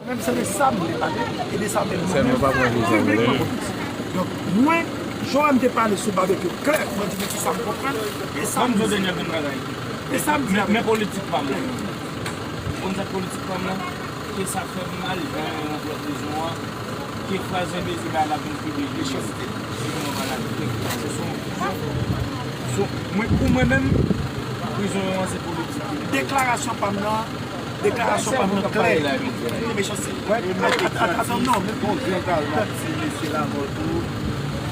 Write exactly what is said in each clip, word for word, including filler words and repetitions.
Mwen menm se de sa m vle pale, e de sa m vle. Sèlman pa pran vizyon, vle pran politik. Donk, mwen, jan w wè m te pale sou babekyou klè, mwen di men ki sa m konprann, e sa m di. Ban m di w dènye bagay. E sa m di. Men, men politik pa m nan. Ou konn sa k politik pa m nan? Ke sa fè m mal, jan yo rantre prizon an, ke fraz enbesil la vin pi byen. Mechanste. Se pou mwen pa la. Se sou, sou, sou, mwen, pou mwen menm, prizon an se politik. Deklarasyon pa m nan, deklarasyon pa m nan klè. Mechanste. At-, at-, at-, atann, non, men bon, gran talman ti mesye Lamothe tou.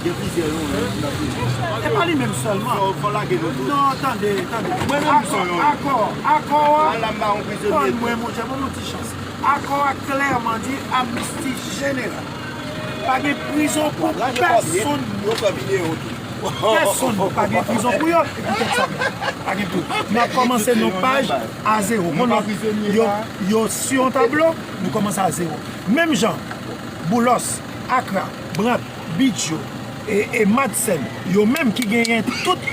Gen plizyè yo, wi, nan prizon. E pa li menm sèlman. Fò, fò lage nou tou. Non, tande, tande. Mwen menm, akò, akò, akò a. Ban mwen, monchè, ban m yon ti chans. Akò a klèman di amnisti jeneral. Pa gen prizon pou pèsonn. Pèsonn pa gen prizon pou yo. Epi tèt sa menm. Pa gen prizon. N ap kòmanse nan paj a zewo. Konnen yo, yo sou yon tablo, nou kòmanse a zewo. Menm jan, Boulos, Akra, Brandt, Bidjo, e, e Madsen, yo menm ki genyen tout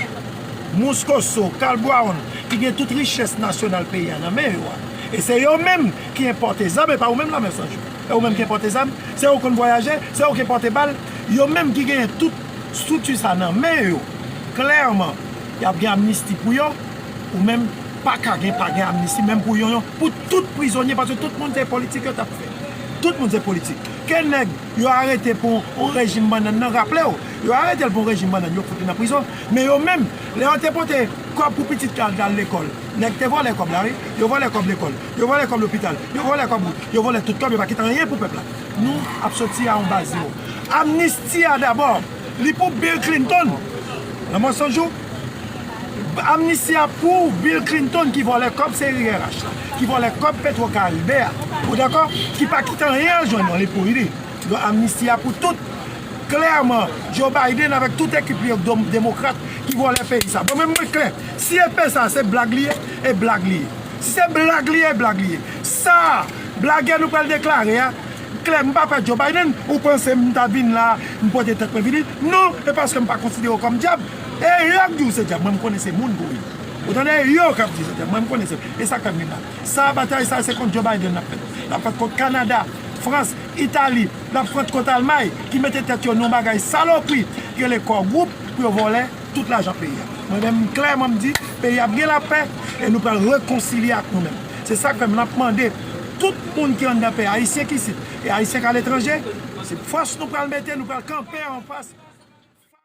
Mouskoso, Carl Brown, ki gen tout richès nasyonal peyi a nan men yo a. E se yo menm ki enpòte zam, e pa ou menm Lamè Sanjou. E ou menm ki enpòte zam, se ou konn vwayaje, se ou ki enpòte bal, yo menm ki genyen tout estrikti sa nan men yo. Klèman, y ap gen amnisti pou yo, ou menm pa ka gen, pa gen amnisti, menm pou yo, yo, pou tout prizonye, paske tout moun se politik yo t ap fè. Tout moun se politik. Ke nèg yo arete pou yon rejim bannann nan, raple w, yo arete l pou yon rejim bannann, yo fout li nan prizon. Men yo menm, lè yo te pote kòb pou pitit la al lekòl, nèg te vòlè kòb la, wi. Yo vòlè kòb lekòl, yo vòlè kòb lopital, yo vòlè kòb wout, yo vòlè tout kòb, yo pa kite anyen pou pèp la. Nou ap soti a yon baz zewo. Amnisti a dabò, li pou Bill Clinton. Lamè Sanjou, amnisti a pou Bill Clinton ki vòlè kòb seri R H la, ki vòlè kòb Petro Caribe a. Ou dakò? Ki pa kite anyen al jwenn non, li pou li. Donk, amnisti a pou tout. Klèman, Joe Biden avèk tout ekip li yo, dom-, demokrat, ki vòlè peyi sa. Bon, men mwen klè, si epe sa se blag li ye, e blag li ye. Si se blag li ye, e blag li ye. Sa, blagè nou pral deklare a, klè, m pa pè Joe Biden, ou panse m ta vin la, m pote tèt mwen vini? Non, e paske m pa konsidere w kòm dyab. E yo k di w se dyab, mwen m konnen se moun pou w ye. Ou tande, e yo k ap di se dyab, mwen m konnen se. E sa k fè m vin la. Sa, batay sa, se kont Joe Biden l ap fèt. L ap fèt kont Kanada, Frans, Itali, l ap fèt kont Almay, ki mete tèt yo nan yon bagay salopri, ki rele Core Group, pou yo vòlè tout lajan peyi a. Mwen menm, klèman, m di, peyi a ap gen lapè, e nou pral rekonsilye ak nou menm. Se sa k fè m ap mande tout moun ki anndan peyi, Ayisyen ki isit, e Ayisyen k aletranje, se fòs nou pral mete, nou pral kanpe anfas.